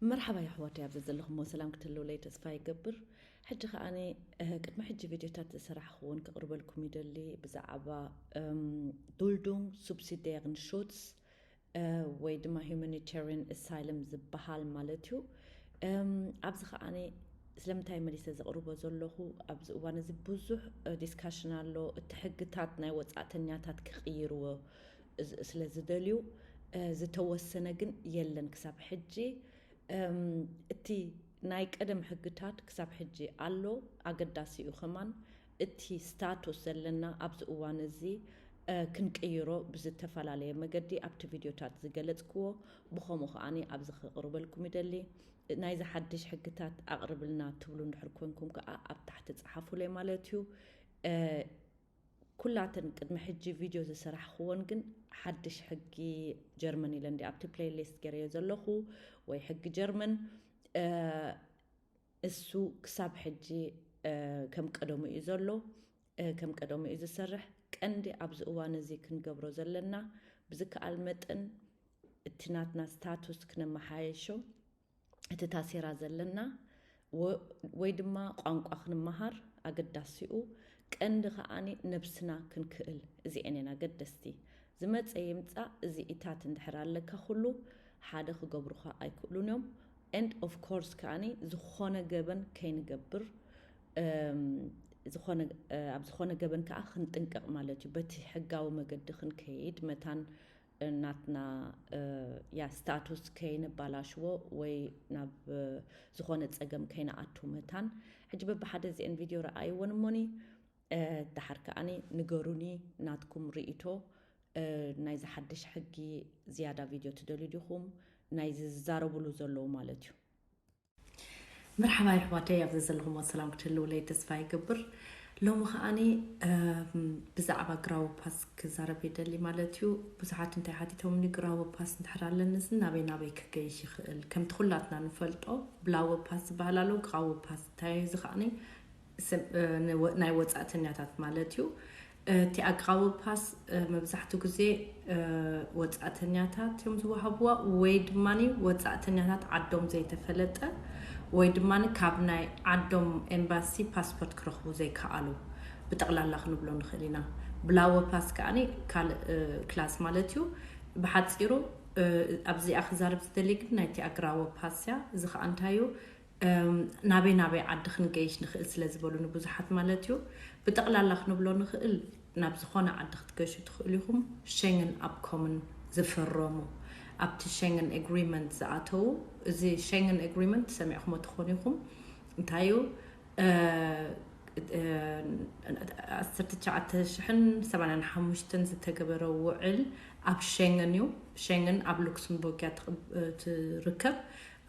መርሓባ የሕዋተይ፣ ኣብዚ ዘለኹሞ ሰላም ክትህልውለይ ተስፋ ይገብር። ሕጂ ከኣኒ፣ እ፣ ቅድሚ ሕጂ ቪድዮታት ዝሰራሕኹ እውን ክቕርበልኩም ይደሊ። ብዛዕባ፣ እም፣ ዱልዱንግ ሱብሲዴርን ሹትስ፣ እ፣ ወይ ድማ ሁማኒታሪያን ኣሳይለም ዝበሃል ማለት እዩ። እም፣ ኣብዚ ከኣኒ ስለምንታይ መሊሰ ዘቕርቦ ዘለኹ፣ ኣብዚ እዋን እዚ ብዙሕ፣ እ፣ ዲስካሽን ኣሎ። እቲ ሕግታት ናይ ወጻእተኛታት ክቕይርዎ ዝ-፣ ስለ ዝደልዩ፣ እ፣ ዝተወሰነ ግን የለን ክሳብ ሕጂ። እም፣ እቲ ናይ ቀደም ሕግታት ክሳብ ሕጂ ኣሎ፣ ኣገዳሲ እዩ ከማን። እቲ ስታቱስ ዘለና ኣብዚ እዋን እዚ፣ እ፣ ክንቅይሮ ብዝተፈላለየ መገዲ ኣብቲ ቪድዮታት ዝገለጽክዎ፣ ብኸምኡ ከኣኒ ኣብዚ ከቕርበልኩም ይደሊ። ናይዚ ሓድሽ ሕግታት ኣቕርብልና ትብሉ እንድሕር ኮንኩም ከኣ ኣብ ታሕቲ ጸሓፉለይ ማለት እዩ። እ፣ ኩላተን ቅድሚ ሕጂ ቪድዮ ዝሰራሕክወን ግን ሓድሽ ሕጊ ጀርመን ኢለ እንዲ ኣብቲ ፕሌይሊስት ገይረዮ ዘለኹ ወይ ሕጊ ጀርመን፣ እ፣ እሱ ክሳብ ሕጂ፣ እ፣ ከም ቀደሙ እዩ ዘሎ፣ እ፣ ከም ቀደሙ እዩ ዝሰርሕ። ቀንዲ ኣብዚ እዋን እዚ ክንገብሮ ዘለና ብዝከኣል መጠን እቲ ናትና ስታቱስ ክነመሓየሾ፣ እቲ ታሴራ ዘለና ወ-፣ ወይ ድማ ቋንቋ ክንመሃር ኣገዳሲኡ፣ ቀንዲ ከኣኒ ነብስና ክንክእል፣ እዚኤን እየን ኣገደስቲ። ዝመጸ ይምጻእ፣ እዚ ኢታት እንድሕር ኣለካ ኩሉ ሓደ ክገብሩኻ ኣይክእሉን እዮም። And of course ከኣኒ ዝኾነ ገበን ከይንገብር፣ እም፣ ዝኾነ፣ እ፣ ኣብ ዝኾነ ገበን ከኣ ክንጥንቀቕ ማለት እዩ። በቲ ሕጋዊ መገዲ ክንከይድ መታን ናትና፣ እ፣ ያ ስታቱስ ከይነባላሽዎ ወይ ናብ፣ እ፣ ዝኾነ ጸገም ከይንኣቱ መታን። ሕጂ በብሓደ እዚአን ቪድዮ ረኣይወን እሞኒ፣ እ፣ ደሓር ከኣኒ ንገሩኒ ናትኩም ርእይቶ። እ፣ ናይዚ ሓድሽ ሕጊ ዝያዳ ቪድዮ ትደልዩ ዲኹም? ናይዚ ዝዛረቡሉ ዘለዉ ማለት እዩ። መርሓባ የሕዋተይ፣ ኣብዚ ዘለኹሞ ሰላም ክትህልውለይ ተስፋ ይገብር። ሎሚ ከኣኒ፣ እም፣ ብዛዕባ ግራዊ ፓስ ክዛረብ ይደሊ ማለት እዩ። ብዙሓት እንታይ ሓቲቶምኒ፣ ግራዊ ፓስ እንድሕር ኣለንስ ናበይ ናበይ ክገይሽ ይኽእል? ከምቲ ኩላትና ንፈልጦ ብላዊ ፓስ ዝበሃል ኣሎ፣ ግራዊ ፓስ እንታይ እዩ? እዚ ከኣኒ ስም-፣ እ፣ ንወ-፣ ናይ ወጻእተኛታት ማለት እዩ። እቲ ኣግራዊ ፓስ፣ እ፣ መብዛሕትኡ ግዜ፣ እ፣ ወጻእተኛታት እዮም ዝወሃብዋ ወይ ድማ ወጻእተኛታት ዓዶም ዘይተፈለጠ ወይ ድማ ካብ ናይ ዓዶም ኤምባሲ ፓስፖርት ክረኽቡ ዘይከኣሉ ብጠቕላላ ክንብሎ ንኽእል ኢና። ብላወ ፓስ ከኣኒ ካልእ፣ እ፣ ክላስ ማለት እዩ። ብሓጺሩ፣ እ፣ ኣብዚኣ ክዛረብ ዝደሊ ግን ናይቲ ኣግራወ ፓስ እያ። እዚ ከኣ እንታይ እዩ? እም፣ ናበይ ናበይ ዓዲ ክንገይሽ ንኽእል ስለ ዝበሉኒ ብዙሓት ማለት እዩ። ብጠቕላላ ክንብሎ ንኽእል፣ ናብ ዝኾነ ዓዲ ክትገሹ ትኽእሉ ኢኹም። ሸንግን ኣብ ኮምን ዝፈረሙ፣ ኣብቲ ሸንግን ኤግሪመንት ዝኣተዉ፣ እዚ ሸንግን ኤግሪመንት ሰሚዕኹሞ ትኾኑ ኢኹም። እንታይ እዩ? እ፣ እ፣ ዓሰርተ ትሽዓተ ሽሕን ሰማንያን ሓሙሽተን ዝተገበረ ውዕል ኣብ ሸንግን እዩ። ሸንግን ኣብ ሉክስምቡርግ እያ ትቕብ-፣ ትርከብ።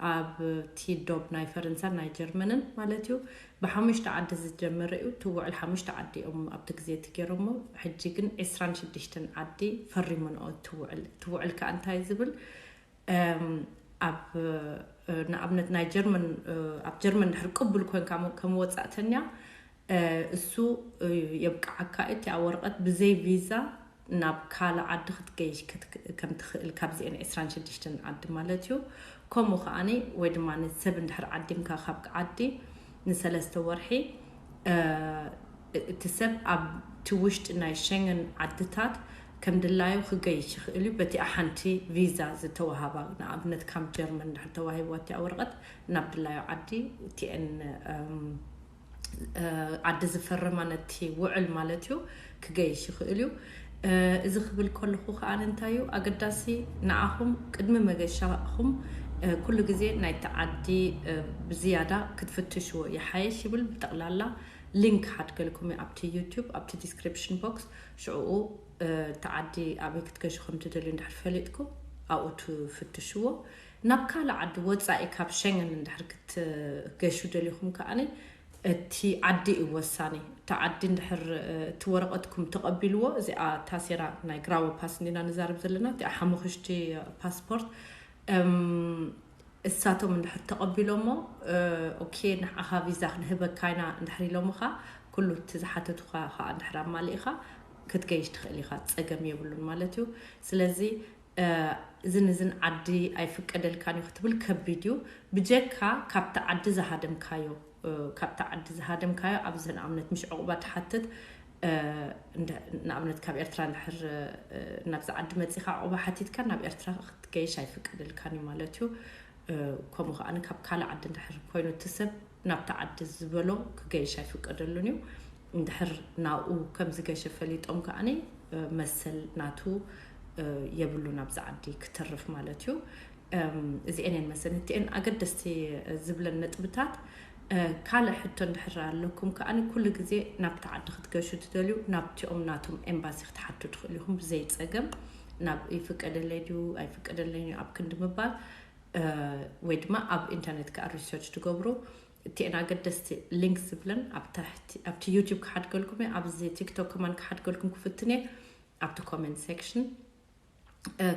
ኣብ እቲ ዶብ ናይ ፈረንሳን ናይ ጀርመንን ማለት እዩ። ብሓሙሽተ ዓዲ ዝጀመረ እዩ። እቲ ውዕል ሓሙሽተ ዓዲ እዮም ኣብቲ ግዜ እቲ ገይሮሞ። ሕጂ ግን ዕስራን ሽዱሽተን ዓዲ ፈሪመንኦ እቲ ውዕል። እቲ ውዕል ከኣ እንታይ ዝብል? እም፣ ኣብ፣ እ፣ ንኣብነት ናይ ጀርመን፣ እ፣ ኣብ ጀርመን ድሕሪ ቅቡል ኮንካ ሞ-፣ ከም ወጻእተኛ፣ እ፣ እሱ፣ እ፣ የብቅዓካ እቲ ኣብ ወረቐት ብዘይ ቪዛ ናብ ካልእ ዓዲ ክትገይሽ ክት-፣ ከም ትኽእል ካብዚአን ዕስራን ሽዱሽተን ዓዲ ማለት እዩ። ከምኡ ከኣኒ ወይ ድማ ንሰብ እንድሕር ዓዲምካ ካብ ዓዲ ንሰለስተ ወርሒ፣ እ፣ እቲ ሰብ ኣብቲ ውሽጢ ናይ ሸንገን ዓድታት ከም ድላዩ ክገይሽ ይኽእል እዩ። በቲኣ ሓንቲ ቪዛ ዝተዋሃባ፣ ንኣብነት ካብ ጀርመን እንድሕር ተዋሂብዋ እቲኣ ወረቐት ናብ ድላዩ ዓዲ እቲአን፣ እም፣ እ፣ ዓዲ ዝፈረማ ነቲ ውዕል ማለት እዩ ክገይሽ ይኽእል እዩ። እ፣ እዚ ክብል ከለኹ ከኣ እንታይ እዩ ኣገዳሲ ንኣኹም ቅድሚ መገሻኹም፣ እ፣ ኩሉ ግዜ ናይቲ ዓዲ፣ እ፣ ብዝያዳ ክትፍትሽዎ ይሓይሽ ይብል። ብጠቕላላ ሊንክ ሓድገልኩም እዩ ኣብቲ ዩቱብ፣ ኣብቲ ዲስክሪፕሽን ቦክስ። ሽዕኡ፣ እ፣ እቲ ዓዲ ኣበይ ክትገሹ ከም ትደልዩ እንድሕር ፈሊጥኩም ኣብኡ ትፍትሽዎ። ናብ ካልእ ዓዲ ወጻኢ ካብ ሸንገን እንድሕር ክትገሹ ደሊኹም ከኣኒ እቲ ዓዲ እዩ ወሳኒ። እቲ ዓዲ እንድሕር፣ እ፣ እቲ ወረቐትኩም ተቐቢልዎ፣ እዚኣ ታሴራ ናይ ግራወ ፓስ እንዲና ንዛረብ ዘለና፣ እቲኣ ሓሙኽሽቲ ፓስፖርት፣ እም፣ እሳቶም እንድሕር ተቐቢሎሞ፣ እ፣ ኦኬ፣ ንዓኻ ቪዛ ክንህበካ ኢና እንድሕር ኢሎምኻ፣ ኩሉ እቲ ዝሓተቱኻ ኸኣ እንድሕር ኣማሊእኻ፣ ክትገይሽ ትኽእል ኢኻ፣ ጸገም የብሉን ማለት እዩ። ስለዚ፣ እዝን እዝን ዓዲ ኣይፍቀደልካን እዩ ክትብል ከቢድ እዩ። ብጀካ ካብቲ ዓዲ ዝሃደምካዮ ካብቲ ዓዲ ዝሃደምካዮ ኣብዚ ንኣብነት ምሽ ዕቑባ ትሓትት ንኣብነት ካብ ኤርትራ ንድሕር ናብዚ ዓዲ መፂኻ ዕቑባ ሓቲትካ ናብ ኤርትራ ክትገይሽ ኣይፍቀደልካን እዩ ማለት እዩ። ከምኡ ከዓ ካብ ካልእ ዓዲ እንድሕር ኮይኑ እቲ ሰብ ናብቲ ዓዲ ዝበሎ ክገይሽ ኣይፍቀደሉን እዩ። እንድሕር ናብኡ ከም ዝገሸ ፈሊጦም ከዓኒ መሰል ናቱ የብሉን ኣብዚ ዓዲ ክተርፍ ማለት እዩ። እዚአን እየን መሰል እቲአን ኣገደስቲ ዝብለን ነጥብታት። ካልእ ሕቶ እንድሕር ኣለኩም ከዓኒ ኩሉ ግዜ ናብቲ ዓዲ ክትገሹ ትደልዩ ናብቲኦም ናቶም ኤምባሲ ክትሓቱ ትኽእሉ ኢኹም ብዘይ ጸገም። ናብ ይፍቀደለይ ድዩ ኣይፍቀደለይ ድዩ ኣብ ክንዲ ምባል ወይ ድማ ኣብ ኢንተርኔት ከዓ ሪሰርች ትገብሩ። እቲአን ኣገደስቲ ሊንክ ዝብለን ኣብቲ ዩቲብ ክሓድገልኩም እየ። ኣብዚ ቲክቶክ ከማን ክሓድገልኩም ክፍትን እየ። ኣብቲ ኮመንት ሴክሽን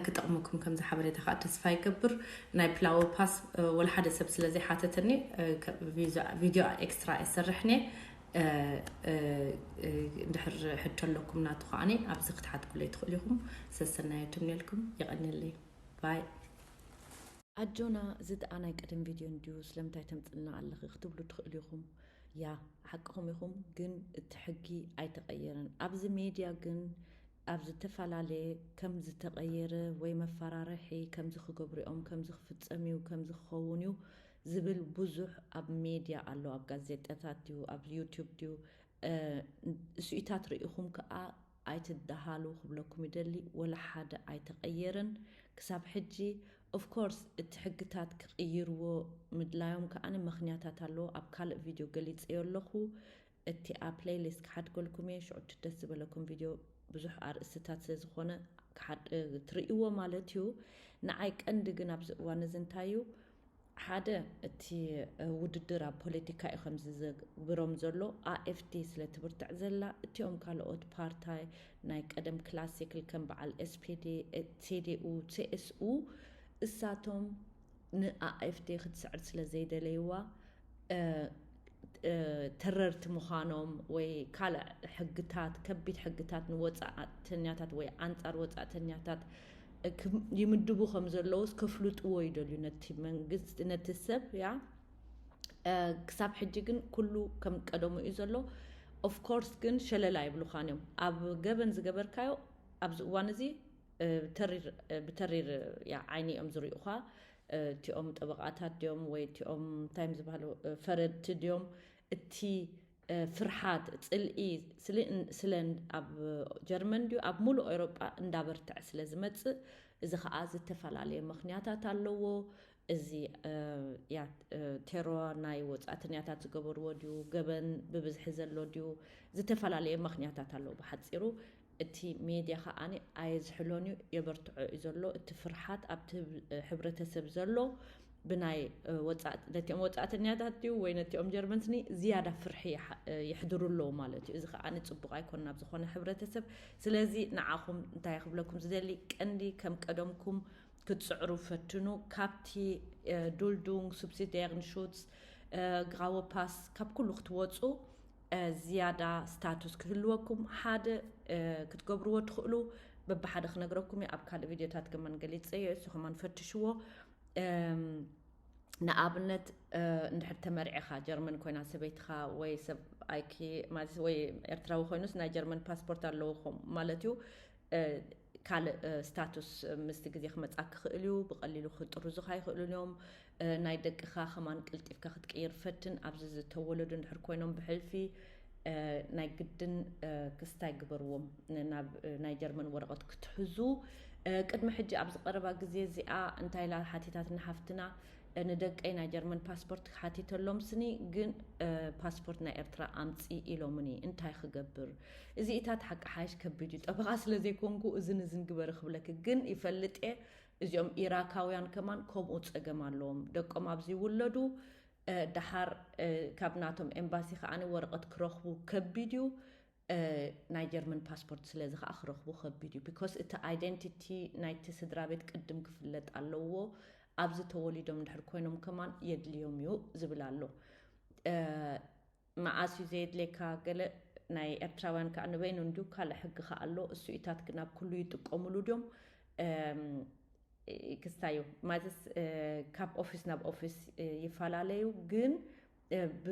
ክጠቕመኩም ከምዚ ሓበሬታ ከዓ ተስፋ ይገብር። ናይ ፕላወ ፓስ ወላ ሓደ ሰብ ስለ ዘይሓተተኒ ቪድዮ ኤክስትራ ኣይሰርሕን እየ። እንድሕር ሕቶ ኣለኩም ናቱ ከዓኒ ኣብዚ ክትሓትኩለይ ትኽእሉ ኢኹም። ሰሰናዮ ትምኔልኩም። የቐንየለይ። ባይ። ኣጆና፣ እዚ ደኣ ናይ ቀደም ቪድዮ እንድዩ፣ ስለምንታይ ተምጽልና ኣለኺ ክትብሉ ትኽእሉ ኢኹም። ያ፣ ሓቅኹም ኢኹም፣ ግን እቲ ሕጊ ኣይተቐየረን። ኣብዚ ሜድያ ግን ኣብ ዝተፈላለየ ከም ዝተቐየረ ወይ መፈራርሒ ከምዚ ክገብሩኦም፣ ከምዚ ክፍጸም እዩ፣ ከምዚ ክኸውን እዩ ዝብል ብዙሕ ኣብ ሜድያ ኣሎ። ኣብ ጋዜጣታት ድዩ፣ ኣብ ዩቲዩብ ድዩ፣ ስኢታት ርኢኹም ከኣ ኣይትደሃሉ ክብለኩም ይደሊ። ወላ ሓደ ኣይተቐየረን ክሳብ ሕጂ። ኦፍኮርስ እቲ ሕግታት ክቕይርዎ ምድላዮም ከኣ ምኽንያታት ኣለዎ። ኣብ ካልእ ቪድዮ ገሊጸዮ ኣለኹ። እቲ ኣብ ፕሌይሊስት ክሓድገልኩም እየ። ሽዑ እቲ ደስ ዝበለኩም ቪድዮ ብዙሕ ኣርእስትታት ስለ ዝኾነ ትርእይዎ ማለት እዩ። ንዓይ ቀንዲ ግን ኣብዚ እዋን እዚ እንታይ እዩ ሓደ እቲ ውድድር ኣብ ፖለቲካ እዩ ከምዚ ዘግብሮም ዘሎ። ኣኤፍዲ ስለ ትብርትዕ ዘላ፣ እቲኦም ካልኦት ፓርታይ ናይ ቀደም ክላሲክል ከም በዓል ኤስፒዲ፣ ሴዴኡ፣ ሴኤስኡ እሳቶም ንኣኤፍዲ ክትስዕር ስለ ዘይደለይዋ ተረርቲ ምዃኖም ወይ ካልእ ሕግታት ከቢድ ሕግታት ንወፃእተኛታት ወይ ኣንፃር ወፃእተኛታት ይምድቡ ከም ዘለውስ ከፍልጥዎ ይደልዩ ነቲ መንግስቲ ነቲ ሰብ ያ። ክሳብ ሕጂ ግን ኩሉ ከም ቀደሙ እዩ ዘሎ። ኦፍኮርስ ግን ሸለላ ይብሉኻን እዮም። ኣብ ገበን ዝገበርካዮ ኣብዚ እዋን እዚ ብተሪር ብተሪር ያ ዓይኒ እዮም ዝሪኡኻ። እቲኦም ጠበቓታት ድዮም ወይ እቲኦም እንታይ እዮም ዝበሃሉ ፈረድቲ ድዮም? እቲ ፍርሓት፣ ጽልኢ ስለ ኣብ ጀርመን ድዩ ኣብ ሙሉእ ኤውሮጳ እንዳበርትዐ ስለ ዝመጽእ እዚ ኸኣ ዝተፈላለየ ምኽንያታት ኣለዎ። እዚ ያ ቴሮ ናይ ወጻእተኛታት ዝገበርዎ ድዩ ገበን ብብዝሒ ዘሎ ድዩ ዝተፈላለየ ምኽንያታት ኣለዎ። ብሓጺሩ እቲ ሜድያ ከኣ ኣየዝሕሎን እዩ የበርትዖ እዩ ዘሎ። እቲ ፍርሓት ኣብቲ ሕብረተሰብ ዘሎ ብናይ ነቲኦም ወጻእተኛታት ድዩ ወይ ነቲኦም ጀርመን ስኒ ዝያዳ ፍርሒ የሕድሩ ኣለዉ ማለት እዩ። እዚ ከኣ ጽቡቕ ኣይኮን ናብ ዝኾነ ሕብረተሰብ። ስለዚ ንዓኹም እንታይ ክብለኩም ዝደሊ ቀንዲ ከም ቀደምኩም ክትጽዕሩ ፈትኑ። ካብቲ ዱልዱንግ፣ ሱብሲዲየርን ሹትስ፣ ግራወ ፓስ ካብ ኩሉ ክትወጹ ዝያዳ ስታቱስ ክህልወኩም ሓደ ክትገብርዎ ትኽእሉ በብሓደ ክነግረኩም እየ። ኣብ ካልእ ቪድዮታት ከማን ገሊጸዮ እሱ ከማን ፈትሽዎ። ንኣብነት እንድሕር ተመርዒኻ ጀርመን ኮይና ሰበይትኻ ወይ ሰብ ኣይኪ ማለት ወይ ኤርትራዊ ኮይኑስ ናይ ጀርመን ፓስፖርት ኣለዎ ማለት እዩ። ካልእ ስታቱስ ምስቲ ግዜ ክመጻ ክኽእል እዩ። ብቐሊሉ ክጥርዙኻ ይኽእሉን እዮም። ናይ ደቅኻ ከማን ቅልጢፍካ ክትቅይር ፈትን። ኣብዚ ዝተወለዱ እንድሕር ኮይኖም ብሕልፊ ናይ ግድን ክስታይ ግበርዎም ናብ ናይ ጀርመን ወረቐት ክትሕዙ። ቅድሚ ሕጂ ኣብዚ ቀረባ ግዜ እዚኣ እንታይ ኢላ ሓቲታትና ሓፍትና፣ ንደቀይ ናይ ጀርመን ፓስፖርት ሓቲተሎም ስኒ ግን ፓስፖርት ናይ ኤርትራ ኣምፂ ኢሎምኒ። እንታይ ክገብር? እዚኢታት ሓቂ ሓይሽ ከቢድ እዩ። ጠበቓ ስለ ዘይኮንኩ እዝን እዝን ግበሪ ክብለኪ ግን ይፈልጥ እየ። እዚኦም ኢራካውያን ከማን ከምኡ ጸገም ኣለዎም። ደቆም ኣብዚ ይውለዱ፣ ደሓር ካብ ናቶም ኤምባሲ ከዓኒ ወረቐት ክረኽቡ ከቢድ እዩ። ናይ ጀርመን ፓስፖርት ስለዚ ከዓ ክረኽቡ ከቢድ እዩ። ቢኮስ እቲ ኣይደንቲቲ ናይቲ ስድራ ቤት ቅድም ክፍለጥ ኣለዎ። ኣብዚ ተወሊዶም እንድሕር ኮይኖም ከማን የድልዮም እዩ ዝብል ኣሎ። መዓስ እዩ ዘየድልየካ? ገለ ናይ ኤርትራውያን ከዓ ንበይኑ እንድዩ ካልእ ሕጊ ከዓ ኣሎ። እሱኢታት ግን ኣብ ኩሉ ይጥቀሙሉ ድዮም? ክስታዩ ማለት ካብ ኦፊስ ናብ ኦፊስ ይፈላለዩ። ግን ብ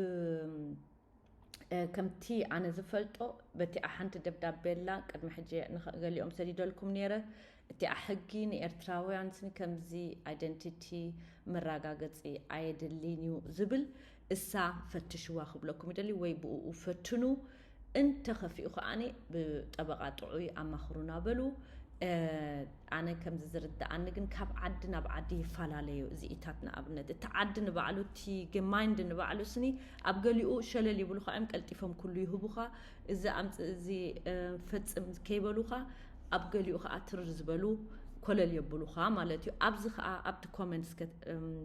ከምቲ ኣነ ዝፈልጦ በቲኣ ሓንቲ ደብዳቤ ኣላ ቅድሚ ሕጂ ገሊኦም ሰዲደልኩም ነይረ። እቲኣ ሕጊ ንኤርትራውያን ስኒ ከምዚ ኣይደንቲቲ መረጋገፂ ኣየድልን እዩ ዝብል እሳ ፈትሽዋ ክብለኩም ይደሊ፣ ወይ ብኡ ፈትኑ። እንተኸፊኡ ከዓኒ ብጠበቓ ጥዑይ ኣማኽሩና በሉ። ኣነ ከምዚ ዝርድኣኒ ግን ካብ ዓዲ ናብ ዓዲ ይፈላለዩ እዚኢታት። ንኣብነት እቲ ዓዲ ንባዕሉ እቲ ገማይንድ ንባዕሉ ስኒ ኣብ ገሊኡ ሸለል ይብሉኻ እዮም፣ ቀልጢፎም ኩሉ ይህቡኻ። እዚ ኣምፅ እዚ ፈፅም ከይበሉኻ ኣብ ገሊኡ ከዓ ትርር ዝበሉ ኮለል የብሉኻ ማለት እዩ። ኣብዚ ከዓ ኣብቲ ኮመንትስ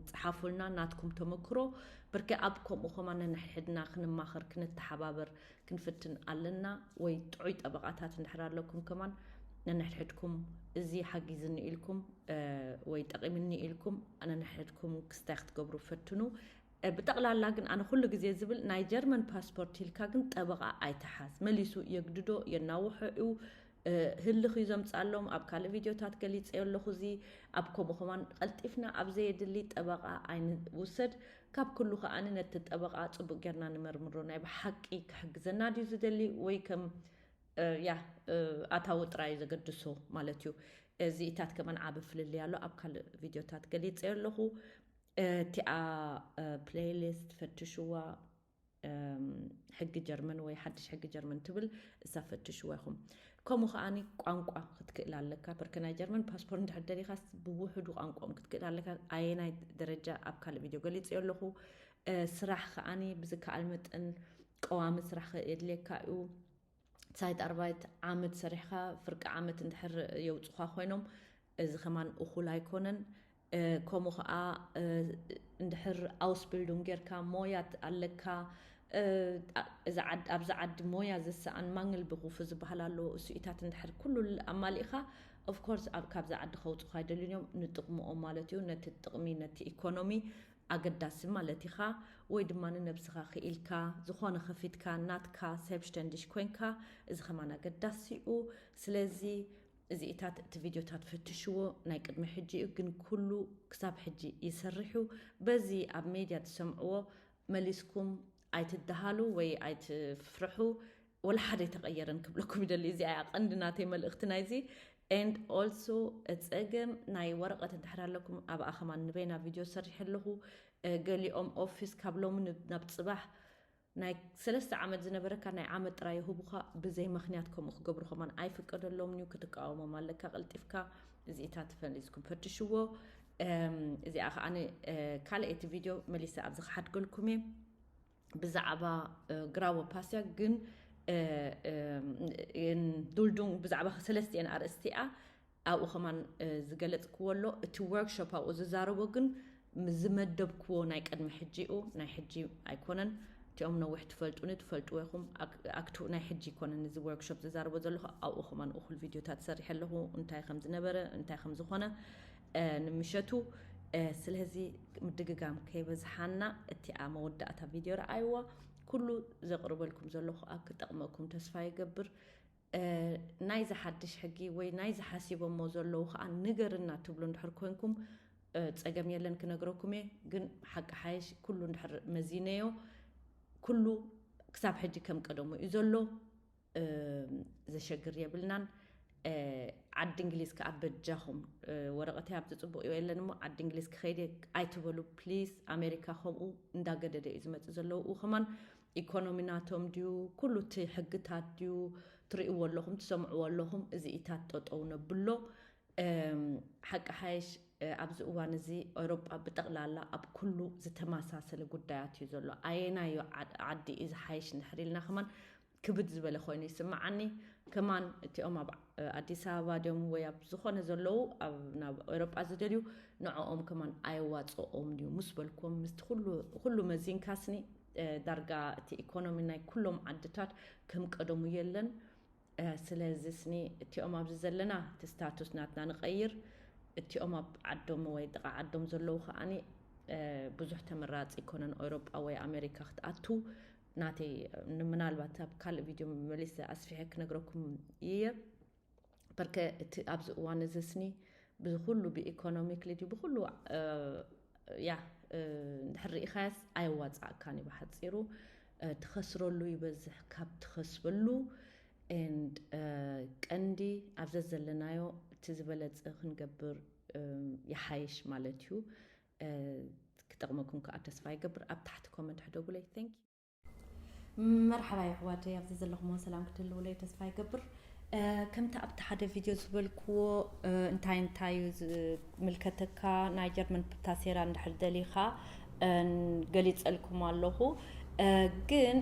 ጸሓፉልና ናትኩም ተመክሮ። ብርኪ ኣብ ከምኡ ከማን ነንሕድሕድና ክንማኸር ክንተሓባበር ክንፍትን ኣለና። ወይ ጥዑይ ጠበቓታት እንድሕር ኣለኩም ከማን ነንሕድሕድኩም እዚ ሓጊዝኒ ኢልኩም ወይ ጠቒምኒ ኢልኩም ነንሕድኩም ክስታይ ክትገብሩ ፈትኑ። ብጠቕላላ ግን ኣነ ኩሉ ግዜ ዝብል ናይ ጀርመን ፓስፖርት ኢልካ ግን ጠበቓ ኣይትሓዝ። መሊሱ የግድዶ የናውሖ እዩ። ህልኽ እዩ ዘምፅኣሎም። ኣብ ካልእ ቪድዮታት ገሊፀ ኣለኹ። እዚ ኣብ ከምኡ ከማን ቀልጢፍና ኣብ ዘየድሊ ጠበቓ ኣይንውሰድ። ካብ ኩሉ ከዓኒ ነቲ ጠበቓ ፅቡቅ ጌርና ንመርምሮ። ናይ ብሓቂ ክሕግዘና ድዩ ዝደሊ ወይ ከም ያ ኣታዊ ጥራይ ዘገድሶ ማለት እዩ። እዚኢታት ከማን ዓቢ ፍልልይ ኣሎ። ኣብ ካልእ ቪድዮታት ገሊፀ ኣለኹ። እቲኣ ፕሌይሊስት ፈትሽዋ። ሕጊ ጀርመን ወይ ሓድሽ ሕጊ ጀርመን ትብል እሳ ፈትሽዋ ኢኹም። ከምኡ ከዓኒ ቋንቋ ክትክእል ኣለካ። ብርክ ናይ ጀርመን ፓስፖርት እንድሕር ደሊኻስ ብውሕዱ ቋንቋኦም ክትክእል ኣለካ። ኣየናይ ደረጃ ኣብ ካልእ ቪድዮ ገሊጽ ኣለኹ። ስራሕ ከዓኒ ብዝከኣል መጠን ቀዋሚ ስራሕ የድልየካ እዩ። ሳይት ኣርባይት ዓመት ሰሪሕካ ፍርቂ ዓመት እንድሕር የውፅኻ ኮይኖም እዚ ከማን እኹል ኣይኮነን። ከምኡ ከዓ እንድሕር ኣውስቢልዱን ጌርካ ሞያ ኣለካ፣ ኣብዚ ዓዲ ሞያ ዘሰኣን ማንግል ብቁፍ ዝበሃል ኣሎ። እሱኢታት እንድሕር ኩሉ ኣማሊእካ ኦፍኮርስ ካብዚ ዓዲ ከውፅኻ ኣይደልን እዮም፣ ንጥቕምኦም ማለት እዩ። ነቲ ጥቕሚ ነቲ ኢኮኖሚ ኣገዳሲ ማለት ኢኻ። ወይ ድማ ንነብስኻ ክኢልካ ዝኾነ ከፊትካ ናትካ ሰብሽተንዲሽ ኮንካ፣ እዚ ከማን ኣገዳሲ እዩ። ስለዚ እዚኢታት እቲ ቪድዮታት ፈትሽዎ፣ ናይ ቅድሚ ሕጂ እዩ፣ ግን ኩሉ ክሳብ ሕጂ ይሰርሕ እዩ። በዚ ኣብ ሜድያ ትሰምዕዎ መሊስኩም ኣይትደሃሉ ወይ ኣይትፍርሑ። ወላ ሓደ ኣይተቐየረን ክብለኩም ይደሊ። እዚኣ እያ ቀንዲ ናተይ መልእኽቲ ናይዚ። And also ጸገም ናይ ወረቐት እንድሕር ኣለኩም ኣብኣ ከማን ንበይና ቪድዮ ሰሪሐ ኣለኹ። ገሊኦም ኦፊስ ካብ ሎሚ ናብ ፅባሕ ናይ ሰለስተ ዓመት ዝነበረካ ናይ ዓመት ጥራይ ይህቡኻ። ብዘይ ምኽንያት ከምኡ ክገብሩ ከማን ኣይፍቀደሎም እዩ። ክትቃወሞም ኣለካ ቀልጢፍካ። እዚኢታት ፈሊዝኩም ፈትሽዎ። እዚኣ ከዓ ካልኣይቲ ቪድዮ መሊሰ ኣብዚ ክሓድገልኩም እየ። ብዛዕባ ግራዎ ፓስያ ግን ዱልዱን ብዛዕባ ሰለስቲኤን ኣርእስቲኣ ኣብኡ ከማን ዝገለፅክዎ ኣሎ። እቲ ወርክሾፕ ኣብኡ ዝዛረቦ ግን ዝመደብክዎ ናይ ቅድሚ ሕጂኡ ናይ ሕጂ ኣይኮነን። እቲኦም ነዊሕ ትፈልጡኒ ትፈልጥዎ ኢኹም። ኣክቱ ናይ ሕጂ ይኮነን እዚ ወርክሾፕ ዝዛረቦ ዘለኹ። ኣብኡ ከማን እኹል ቪድዮታት ሰሪሐ ኣለኹ፣ እንታይ ከም ዝነበረ እንታይ ከም ዝኾነ ንምሸቱ። ስለዚ ምድግጋም ከይበዝሓና እቲኣ መወዳእታ ቪድዮ ረኣይዋ። ኩሉ ዘቕርበልኩም ዘለኹ ክጠቕመኩም ተስፋ ይገብር። ናይዚ ሓድሽ ሕጊ ወይ ናይዚ ሓሲቦሞ ዘለዉ ከዓ ንገርና ትብሉ እንድሕር ኮንኩም ፀገም የለን፣ ክነግረኩም እየ። ግን ሓቂ ሓይሽ ኩሉ እንድሕር መዚነዮ ኩሉ ክሳብ ሕጂ ከም ቀደሙ እዩ ዘሎ። ዘሸግር የብልናን። ዓዲ እንግሊዝ ከዓ በጃኹም፣ ወረቐተይ ኣብዚ ፅቡቕ እዩ የለን እሞ ዓዲ እንግሊዝ ክኸይድ እየ ኣይትበሉ ፕሊዝ። ኣሜሪካ ከምኡ እንዳገደደ እዩ ዝመፅእ ዘለዉ ከማን ኢኮኖሚ ናቶም ድዩ ኩሉ እቲ ሕግታት ድዩ ትርእይዎ ኣለኹም ትሰምዕዎ ኣለኹም። እዚ ኢታት ጠጠው ነብሎ። ሓቂ ሓይሽ ኣብዚ እዋን እዚ ኤውሮጳ ብጠቕላላ ኣብ ኩሉ ዝተመሳሰለ ጉዳያት እዩ ዘሎ። ኣየናዮ ዓዲ እዩ ዝሓይሽ እንድሕር ኢልና ከማን ክብድ ዝበለ ኮይኑ ይስምዓኒ። ከማን እቲኦም ኣብ ኣዲስ ኣበባ ድዮም ወይ ኣብ ዝኾነ ዘለዉ ናብ ኤውሮጳ ዝደልዩ ንዕኦም ከማን ኣየዋፅኦም ድዩ ምስ በልኩም ምስቲ ኩሉ መዚንካስኒ ዳርጋ እቲ ኢኮኖሚ ናይ ኩሎም ዓድታት ከም ቀደሙ የለን። ስለዚ ስኒ እቲኦም ኣብዚ ዘለና እቲ ስታቱስ ናትና ንቐይር። እቲኦም ኣብ ዓዶም ወይ ጥቓ ዓዶም ዘለዉ ከዓኒ ብዙሕ ተመራፂ ይኮነን ኤውሮጳ ወይ ኣሜሪካ ክትኣቱ። ናተይ ምናልባት ኣብ ካልእ ቪድዮ መሊሰ ኣስፊሐ ክነግረኩም እየ። በርከ እቲ ኣብዚ እዋን እዚ ስኒ ብኩሉ ብኢኮኖሚክሊ ድዩ ብኩሉ ያ እንድሕር ርኢኻያስ ኣየዋፃእካን እዩ። ብሓፂሩ ትኸስረሉ ይበዝሕ ካብ ትኸስበሉ። And ቀንዲ ኣብ ዘዘለናዮ እቲ ዝበለፀ ክንገብር ይሓይሽ ማለት እዩ። ክጠቕመኩም ከዓ ተስፋ ይገብር። ኣብ ታሕቲ ኮመንት ሕደጉለይ። Thank you። መርሓባ የሕዋተይ፣ ኣብዚ ዘለኹሞ ሰላም ክትህልውለይ ተስፋ ይገብር። ከምቲ ኣብቲ ሓደ ቪድዮ ዝበልክዎ እንታይ እንታይ እዩ ዝምልከተካ ናይ ጀርመን ፕታሴራ እንድሕር ደሊኻ ገሊፀልኩም ኣለኹ። ግን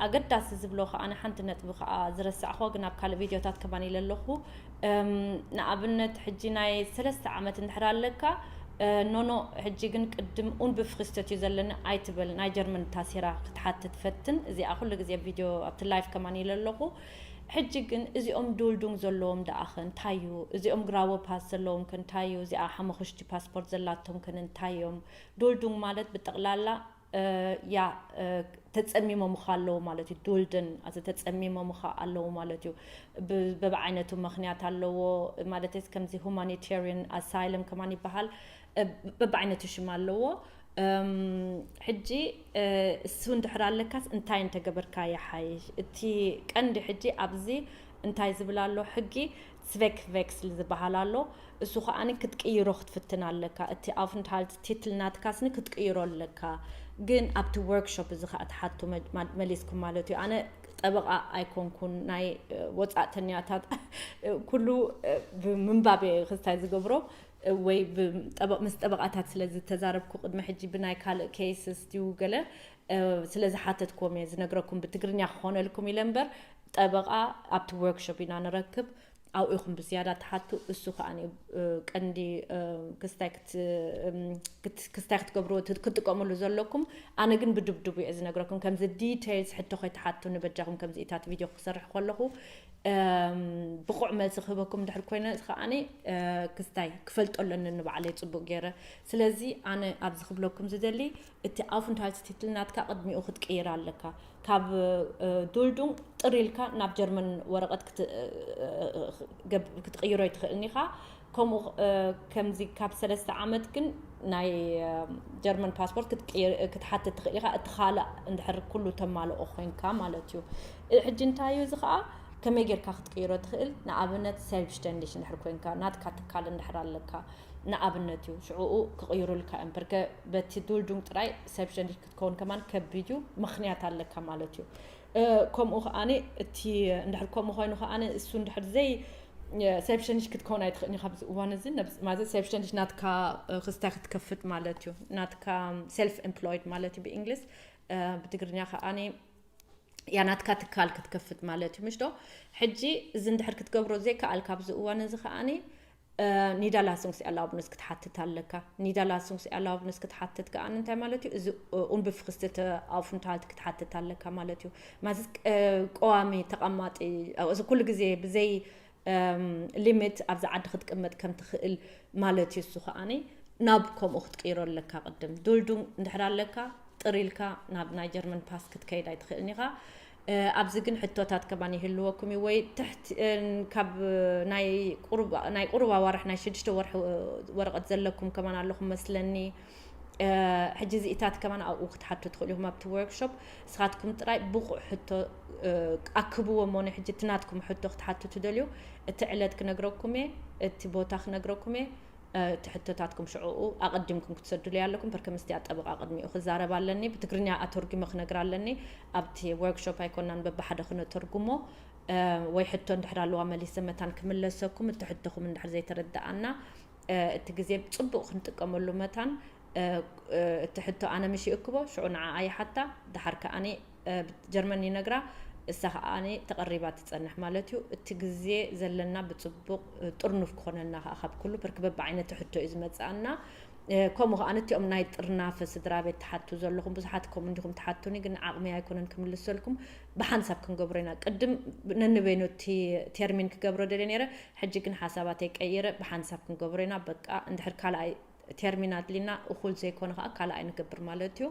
ኣገዳሲ ዝብሎ ከዓ ሓንቲ ነጥቢ ከዓ ዝረሳዕኹ፣ ግን ኣብ ካልእ ቪድዮታት ከማን ኢለ ኣለኹ። ንኣብነት ሕጂ ናይ ሰለስተ ዓመት እንድሕር ኣለካ፣ ኖኖ ሕጂ ግን ቅድም ኡንብፍሪስተት እዩ ዘለኒ ኣይትበል፣ ናይ ጀርመን ታሴራ ክትሓትት ፈትን። እዚኣ ኩሉ ግዜ ቪድዮ ኣብቲ ላይፍ ከማን ኢለ ኣለኹ። ሕጂ ግን እዚኦም ዱልዱንግ ዘለዎም ደኣኸ እንታይ እዩ? እዚኦም ግራዎ ፓስ ዘለዎም ከ እንታይ እዩ? እዚኣ ሓመኹሽቲ ፓስፖርት ዘላቶም ከ እንታይ እዮም? ዱልዱንግ ማለት ብጠቕላላ ያ ተጸሚሞምኻ ኣለዉ ማለት እዩ። ዱልድን ኣዚ ተጸሚሞምኻ ኣለዉ ማለት እዩ። በብዓይነቱ ምኽንያት ኣለዎ ማለት ከምዚ ሁማኒቴሪያን ኣሳይለም ከማን ይበሃል። በብዓይነቱ ሽም ኣለዎ። ሕጂ እሱ እንድሕር ኣለካስ እንታይ እንተገበርካ ይሓይሽ? እቲ ቀንዲ ሕጂ ኣብዚ እንታይ ዝብል ኣሎ ሕጊ? ስቬክ ቬክስል ዝበሃል ኣሎ። እሱ ከዓኒ ክትቅይሮ ክትፍትን ኣለካ። እቲ ኣፍንትሃልት ቲትል ናትካስኒ ክትቅይሮ ኣለካ። ግን ኣብቲ ወርክሾፕ እዚ ከዓ ትሓቱ መሊስኩም ማለት እዩ። ኣነ ጠበቃ ኣይኮንኩን፣ ናይ ወፃእተኛታት ኩሉ ብምንባብ ክስታይ ዝገብሮ ወይ ምስ ጠበቃታት ስለ ዝተዛረብኩ ቅድሚ ሕጂ ብናይ ካልእ ኬይስስ ድዩ ገለ ስለ ዝሓተትኩም እየ ዝነግረኩም። ብትግርኛ ክኾነልኩም ኢለ እምበር ጠበቃ ኣብቲ ወርክሾፕ ኢና ንረክብ። ኣብኡ ኢኹም ብዝያዳ ትሓቱ። እሱ ከዓ ቀንዲ ክስታይ ክትገብርዎ ክትጥቀምሉ ዘለኩም። ኣነ ግን ብድብድቡ እየ ዝነግረኩም። ከምዚ ዲቴይልስ ሕቶ ከይትሓቱ ንበጃኹም ከምዚኢታት ቪድዮ ክሰርሕ ከለኹ ብቑዕ መልሲ ክህበኩም እንድሕር ኮይነ ከዓኒ ክስታይ ክፈልጦ ኣለኒ ንባዕለይ ፅቡቅ ገይረ። ስለዚ ኣነ ኣብዚ ክብለኩም ዝደሊ እቲ ኣውፍንታልስ ቲትል ናትካ ቅድሚኡ ክትቅይር ኣለካ። ካብ ዱልዱንግ ጥር ኢልካ ናብ ጀርመን ወረቐት ክትቅይሮ ይትኽእልኒ ኢኻ። ከምኡ ከምዚ ካብ ሰለስተ ዓመት ግን ናይ ጀርመን ፓስፖርት ክትሓትት ትኽእል ኢኻ፣ እቲ ካልእ እንድሕር ኩሉ ተማልኦ ኮይንካ ማለት እዩ። ሕጂ እንታይ እዩ እዚ ከዓ ከመይ ጌርካ ክትቅይሮ ትኽእል? ንኣብነት ሰልፍሽተንዲሽ እንድሕር ኮይንካ ናትካ ትካል እንድሕር ኣለካ ንኣብነት እዩ ሽዕኡ ክቕይሩልካ እዮም። በርገ በቲ ዱልዱንግ ጥራይ ሰልፍሽተንዲሽ ክትከውን ከማን ከቢድ እዩ፣ ምኽንያት ኣለካ ማለት እዩ። ከምኡ ከዓኒ እቲ እንድሕር ከምኡ ኮይኑ ከዓኒ እሱ እንድሕር ዘይ ሰልፍሽተንዲሽ ክትከውን ኣይትኽእልኒ ካብዚ እዋን እዚ ማለት ሰልፍሽተንዲሽ ናትካ ክስታይ ክትከፍት ማለት እዩ። ናትካ ሰልፍ ኤምፕሎይድ ማለት እዩ ብእንግሊዝ። ብትግርኛ ከዓኒ ያ ናትካ ትካል ክትከፍት ማለት እዩ ምሽ ዶ? ሕጂ እዚ እንድሕር ክትገብሮ ዘይከኣል ካብዚ እዋን እዚ ከዓኒ ኒዳላሱንግስ ኤርላውብንስ ክትሓትት ኣለካ። ኒዳላሱንግስ ኤርላውብንስ ክትሓትት ከኣ እንታይ ማለት እዩ? እዚ ኡንብፍክስትተ ኣውፍንታልት ክትሓትት ኣለካ ማለት እዩ። ማለት ቀዋሚ ተቐማጢ እዚ ኩሉ ግዜ ብዘይ ሊሚት ኣብዚ ዓዲ ክትቅመጥ ከም ትኽእል ማለት እዩ። እሱ ከዓኒ ናብ ከምኡ ክትቅይሮ ኣለካ። ቅድም ዱልዱም እንድሕር ኣለካ ጥር ኢልካ ናብ ናይ ጀርመን ፓስ ክትከይድ ኣይትኽእልን ኢኻ። ኣብዚ ግን ሕቶታት ከማን ይህልወኩም እዩ ወይ ትሕቲ ካብ ናይ ቁሩብ ኣዋርሕ ናይ ሽዱሽተ ወርሒ ወረቐት ዘለኩም ከማን ኣለኹም መስለኒ። ሕጂ እዚኢታት ከማን ኣብኡ ክትሓቱ ትኽእሉ ኢኹም ኣብቲ ወርክሾፕ። ንስኻትኩም ጥራይ ብቑዕ ሕቶ ኣክብዎ እሞ ንሕጂ እቲ ናትኩም ሕቶ ክትሓቱ ትደልዩ እቲ ዕለት ክነግረኩም እየ፣ እቲ ቦታ ክነግረኩም እየ። እቲ ሕቶታትኩም ሽዕኡ ኣቐዲምኩም ክትሰዱለይ ኣለኩም። በርከ ምስቲ ኣጠበቓ ቅድሚኡ ክዛረብ ኣለኒ፣ ብትግርኛ ኣተርጉመ ክነግር ኣለኒ። ኣብቲ ወርክሾፕ ኣይኮናን በብሓደ ክነተርጉሞ ወይ ሕቶ እንድሕር ኣለዋ መሊሰ መታን ክምለሰኩም፣ እቲ ሕቶኹም እንድሕር ዘይተረድኣና እቲ ግዜ ብፅቡቕ ክንጥቀመሉ መታን እቲ ሕቶ ኣነ ምሽ ይእክቦ ሽዑ ንዓኣ ይሓታ። ደሓር ከኣኒ ጀርመን ይነግራ፣ እሳ ከኣኒ ተቐሪባ ትፀንሕ ማለት እዩ። እቲ ግዜ ዘለና ብፅቡቕ ጥርኑፍ ክኾነልና ከዓ ካብ ኩሉ ብርክ በብዓይነቱ ሕቶ እዩ ዝመፅኣና። ከምኡ ከዓ ነቲኦም ናይ ጥርናፈ ስድራ ቤት ትሓቱ ዘለኹም ብዙሓት ከምኡ እንዲኹም ትሓቱኒ፣ ግን ዓቕሚ ኣይኮነን ክምልሰልኩም። ብሓንሳብ ክንገብሮ ኢና። ቅድም ነንበይኑ እቲ ቴርሚን ክገብሮ ደልየ ነይረ፣ ሕጂ ግን ሓሳባተይ ቀይረ ብሓንሳብ ክንገብሮ ኢና። በቃ እንድሕር ካልኣይ ቴርሚን ኣድሊና እኹል ዘይኮነ ከዓ ካልኣይ ንገብር ማለት እዩ።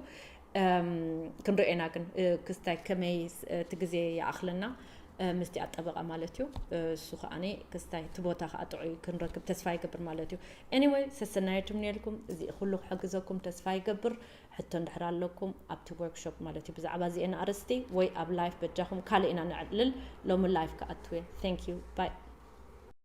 ክንሪኦ ኢና ግን ክስታይ ከመይ እቲ ግዜ ይኣኽለና። ምስቲ ኣጠበቃ ማለት እዩ። እሱ ከዓኒ ክስታይ እቲ ቦታ ከዓ ጥዑይ ክንረክብ ተስፋ ይገብር ማለት እዩ። Anyway፣ ሰሰናየቱም ነልኩም። እዚ ኩሉ ክሕግዘኩም ተስፋ ይገብር። ሕቶ እንድሕር ኣለኩም ኣብቲ workshop ማለት እዩ፣ ብዛዕባ እዚኤን ኣርስቲ ወይ ኣብ live በጃኹም ካልእ ኢና ነዕልል። ሎሚ live ክኣትው እየ። Thank you. Bye.